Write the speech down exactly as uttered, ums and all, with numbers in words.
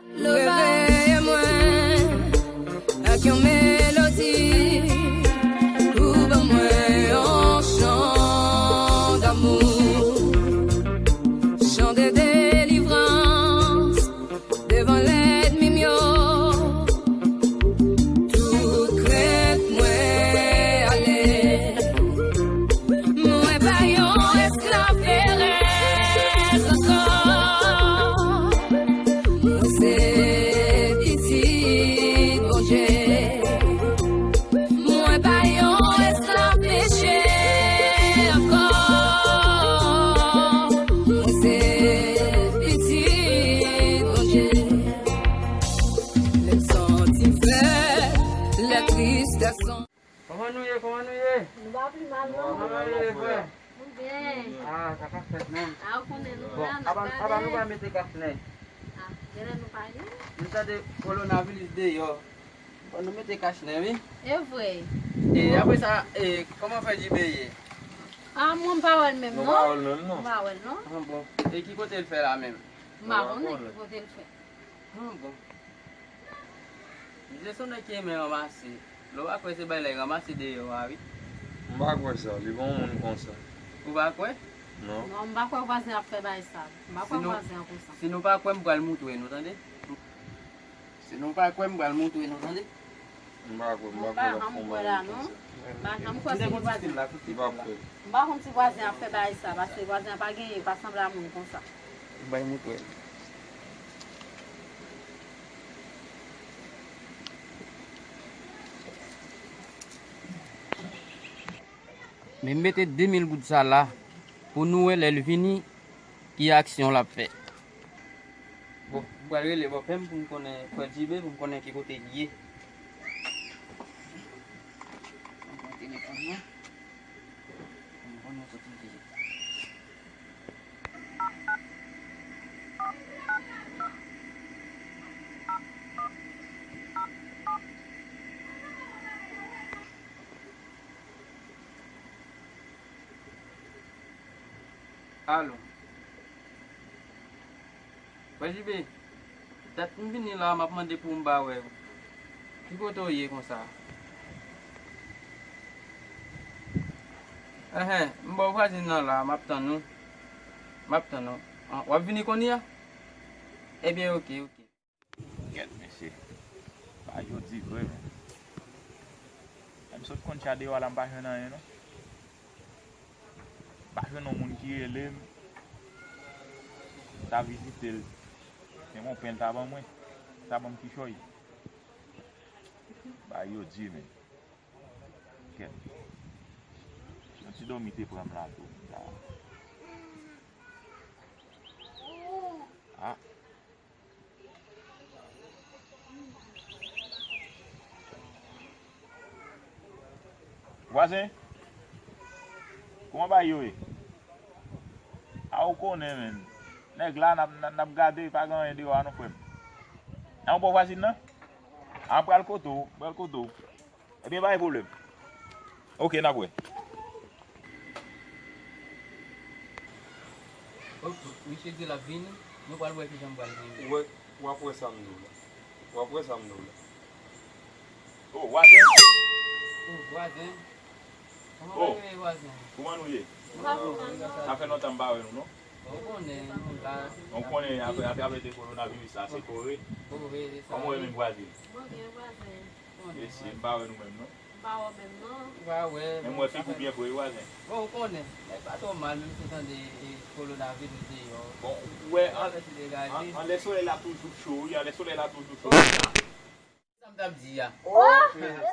Reveye mwen ak yon melodi, ou ban mwen yon chan damou, chan de delivrans devan lènmi m yo. Tout krent mwen ale. Mwen pa yon esklav perèz ankò. Mwen se pitit Bondye. Mwen pa yon esklav peche ankò. Mwen se pitit Bondye. Lè m santi m fèb, lè tristès. Kòman nou ye? Kòman nou ye? Nou pa pi mal, non. Kòman nou ye, frè? Nou byen. Ah, sa k ap fèt menm? Ah, ou konnen nou la, n ap gade. Aba nou pa mete kach nen. Ah, genlè nou pa ye. Nou tande kowonaviris deyò. Fò nou mete kach nen, wi. E vre. E apre sa, e, kòman frè Jibe ye? Ah, mwen m pa wè l menm, non. Nou pa wè l menm, non. M pa wè l, non. Ah, bon. E ki kote l fè la menm? M pa konnen ki kote l fè. Ah, bon. Misye se yon nèg ki renmen ranmase. Lè w pa kwè se bay la ranmase deyò a, wi. M pa kwè sa, li pa yon moun konsa. Ou pa kwè? Non. Non, m pa kwè vwazen ap fè bagay sa. M pa kwè vwazen an konsa. Si nou pa kwè, m pral moutre nou, tande? Si nou pa kwè, m pral moutre nou, tande? M pa kwè, m pa kwè l ap fè yon bagay konsa. M pa janm kwè se vwazen. M pa kwè. M pa konn si vwazen ap fè bagay sa, paske vwazen an pa genyen, pa sanble a moun konsa. M bay moutre l. Men m mete de mil goud sa la pou nou wè lè l vini ki aksyon l ap fè. Bon, m pral rele bòpè m pou m konnen frè Jibe, pou m konnen ki kote l ye. Mwen pran telefòn nan. Mwen konnen kote l ye. Alo. Frè Jibe, dat m vini la, m ap mande pou m pa wè w. Ki kote w ye konsa? Enhen, m bò vwazin nan la, m ap tann ou. M ap tann ou. An, w ap vini kounye a? Ebyen, oke, oke. Kèt, mesye. Bagay yo di vre, men. Lè m sot konn chat deyò a la, m pa jwenn anyen, non. M pa jwenn yon moun ki rele m. M ta vizite l. Men yon pen l ta ban mwen. L ta ban m kichòy. Bagay yo di, men. Kèt. Yon ti dòmi te pran m la tou. M ta Ah. Vwazen, kòman bagay yo ye? A, ou konnen, menn. Nèg la, n ap, n ap, n ap gade, pa gen anyen deyò a non, frè m. A, ou bò vwazin nan? A, pral kote w, pral kote w. Ebyen, pa gen pwoblèm. Oke, n ap wè. Oke, misye di l ap vini, nou pral wè kijan m pral vini. Ou wè, w ap wè sa m di w la. W ap wè sa m di w la. O, vwazen! O, vwazen! Kòman w ye, vwazen? Kòman nou ye? Sa fè lontan m pa wè nou, non? Bon, ou konnen, nou la. Ou konnen, atravè de kowonaviris la, se kore. Kore, se sa. Kòman w ye menm, vwazen? Mwen byen, vwazen. Mesye, m pa wè nou menm, non. M pa wè w menm, non. M pa wè. Men m wè figi w byen fre, wi, vwazen. Bon, ou konnen, nèg pa twò mal, menm si w tande, e, kowonaviris deyò. Bon, ou wè, an, anlè solèy la toujou cho, wi, anlè solèy la toujou cho. Sa m t ap di a. Oh!